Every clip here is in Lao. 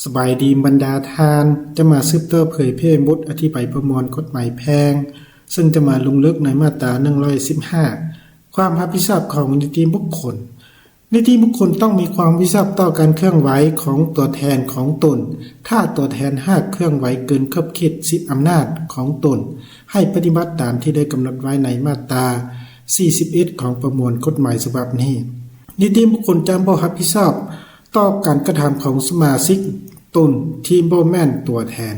ສະບາຍດີບັນດາທ່ານ, ຈະມາສືບຕໍ່ເຜີຍແຜ່ບົດອະທິບາຍປະມວນກົດໝາຍແພ່ງ, ເຊິ່ງຈະມາລົງເລິກໃນມາດຕາໜຶ່ງຮ້ອຍສິບຫ້າ ຄວາມຮັບຜິດຊອບຂອງນິຕິບຸກຄົນ. ນິຕິບຸກຄົນຕ້ອງມີຄວາມຮັບຜິດຊອບຕໍ່ການເຄື່ອນໄຫວຂອງຕົວແທນຂອງຕົນ, ຖ້າຕົວແທນຫາກເຄື່ອນໄຫວເກີນຂອບເຂດສິດອຳນາດຂອງຕົນ, ໃຫ້ປະຕິບັດຕາມທີ່ໄດ້ກຳນົດໄວ້ໃນມາດຕາສີ່ສິບເອັດ ຂອງປະມວນກົດໝາຍສະບັບນີ້. ນິຕິບຸກຄົນຈະບໍ່ຮັບຜິດຊອບຕໍ່ການກະທຳຂອງສະມາຊິກຕົນທີ່ບໍ່ແມ່ນຕົວແທນ.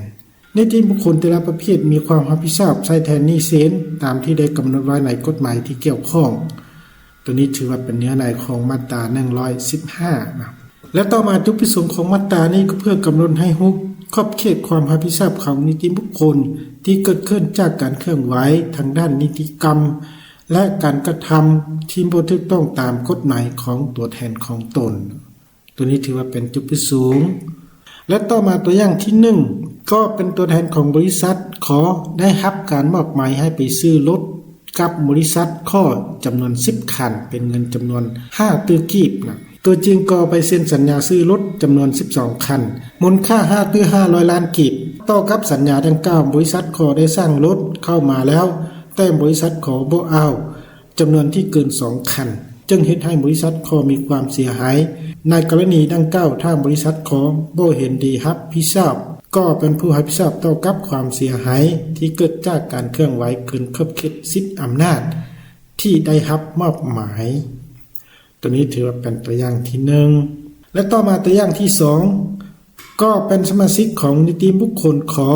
ນິຕິບຸກຄົນແຕ່ລະປະເພດມີຄວາມຮັບຜິດຊອບໃຊ້ແທນໜີ້ສິນຕາມທີ່ໄດ້ກຳນົດໄວ້ໃນກົດໝາຍທີ່ກ່ຽວຂ້ອງ. ໂຕນີ້ຖືວ່າເປັນເນື້ອໃນຂອງມາດຕາໜຶ່ງຮ້ອຍສິບຫ້ານະ. ແລະ ຕໍ່ມາຈຸດປະສົງຂອງມາດຕານີ້ກໍເພື່ອກຳນົດໃຫ້ຮູ້ຂອບເຂດຄວາມຮັບຜິດຊອບຂອງນິຕິບຸກຄົນທີ່ເກີດຂຶ້ນຈາກການເຄື່ອນໄຫວທາງດ້ານນິຕິກຳ ແລະ ການກະທຳທີ່ບໍ່ຖືກຕ້ອງຕາມກົດໝາຍຂອງຕົວແທນຂອງຕົນ. ໂຕນີ້ຖືວ່າເປັນຈຸດປະສົງ. ແລະ ຕໍ່ມາຕົວຢ່າງທີໜຶ່ງ ກໍເປັນຕົວແທນຂອງບໍລິສັດ ຂໍ ໄດ້ຮັບການມອບໝາຍໃຫ້ໄປຊື້ລົດກັບບໍລິສັດ ຂໍ ຈຳນວນສິບຄັນ ເປັນເງິນຈຳນວນຫ້າຕື້ກີບນະ. ຕົວຈິງກໍໄປເຊັນສັນຍາຊື້ລົດຈຳນວນສິບສອງຄັນ ມູນຄ່າຫ້າຕື້ຫ້າຮ້ອຍລ້ານກີບ. ຕໍ່ກັບສັນຍາດັ່ງກ່າວ, ບໍລິສັດ ຂໍ ໄດ້ສັ່ງລົດເຂົ້າມາແລ້ວ, ແຕ່ບໍລິສັດ ຂໍ ບໍ່ເອົາ ຈຳນວນທີ່ເກີນສອງຄັນ ຈຶ່ງເຮັດໃຫ້ບໍລິສັດ ຂໍ ມີຄວາມເສຍຫາຍ. ໃນກໍລະນີດັ່ງກ່າວ, ຖ້າບໍລິສັດ ຂໍ ບໍ່ເຫັນດີຮັບຜິດຊອບ, ກໍເປັນຜູ້ຮັບຜິດຊອບຕໍ່ກັບຄວາມເສຍຫາຍທີ່ເກີດຈາກການເຄື່ອນໄຫວເກີນຂອບເຂດສິດອຳນາດທີ່ໄດ້ຮັບມອບໝາຍ. ໂຕນີ້ຖືວ່າເປັນຕົວຢ່າງທີໜຶ່ງ ແລະ ຕໍ່ມາຕົວຢ່າງທີສອງ ກໍເປັນສະມາຊິກຂອງນິຕິບຸກຄົນ ຂໍ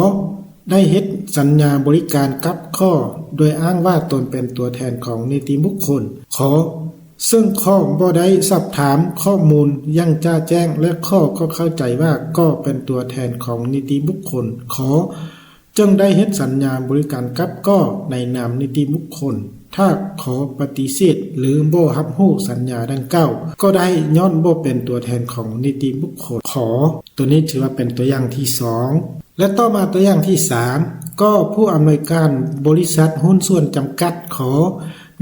ໄດ້ເຮັດສັນຍາບໍລິການກັບ ຂໍ ໂດຍອ້າງວ່າຕົນເປັນຕົວແທນຂອງນິຕິບຸກຄົນ ຂໍ ເຊິ່ງ ຂໍ ບໍ່ໄດ້ສອບຖາມຂໍ້ມູນຢ່າງຈະແຈ້ງ ແລະ ຂໍ ກໍເຂົ້າໃຈວ່າ ກໍເປັນຕົວແທນຂອງນິຕິບຸກຄົນ ຂໍ ຈຶ່ງໄດ້ເຮັດສັນຍາບໍລິການກັບ ກໍ ໃນນາມນິຕິບຸກຄົນ. ຖ້າ ຂໍ ປະຕິເສດ ຫຼື ບໍ່ຮັບຮູ້ສັນຍາດັ່ງກ່າວ ກໍໄດ້ ຍ້ອນບໍ່ເປັນຕົວແທນຂອງນິຕິບຸກຄົນ ຂໍ. ໂຕນີ້ຖືວ່າເປັນຕົວຢ່າງທີສອງ ແລະ ຕໍ່ມາຕົວຢ່າງທີສາມ ກໍຜູ້ອຳນວຍການບໍລິສັດຫຸ້ນສ່ວນຈຳກັດ ຂໍ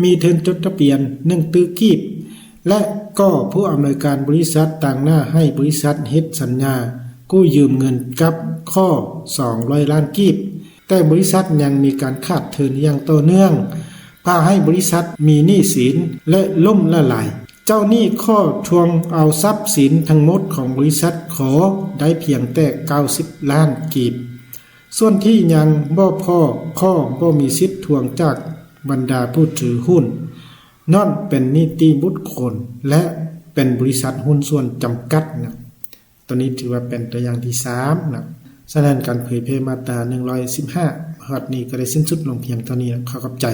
ມີທຶນຈົດທະບຽນໜຶ່ງຕື້ກີບ ແລະ ກໍຜູ້ອຳນວຍການບໍລິສັດຕາງໜ້າໃຫ້ບໍລິສັດເຮັດສັນຍາກູ້ຢືມເງິນກັບ ຂໍ ສອງຮ້ອຍລ້ານກີບ, ແຕ່ບໍລິສັດຍັງມີການຂາດທຶນຢ່າງຕໍ່ເນື່ອງ, ພາໃຫ້ບໍລິສັດມີໜີ້ສິນ ແລະ ລົ້ມລະລາຍ. ເຈົ້າໜີ້ ຂໍ ທວງເອົາຊັບສິນທັງໝົດຂອງບໍລິສັດ ຂໍ ໄດ້ພຽງແຕ່ເກົ້າສິບລ້ານກີບ. ສ່ວນທີ່ຍັງບໍ່ພໍ ຂໍ ບໍ່ມີສິດທວງຈາກບັນດາຜູ້ຖືຫຸ້ນ ຍ້ອນເປັນນິຕິບຸກຄົນ ແລະ ເປັນບໍລິສັດຫຸ້ນສ່ວນຈຳກັດນະ. ໂຕນີ້ຖືວ່າເປັນຕົວຢ່າງທີສາມນະ. ສະນັ້ນ ການເຜີຍແຜ່ມາດຕາໜຶ່ງຮ້ອຍສິບຫ້າຮອດນີ້ກໍໄດ້ສິ້ນສຸດລົງພຽງເທົ່ານີ້ນະ. ຂໍຂອບໃຈ.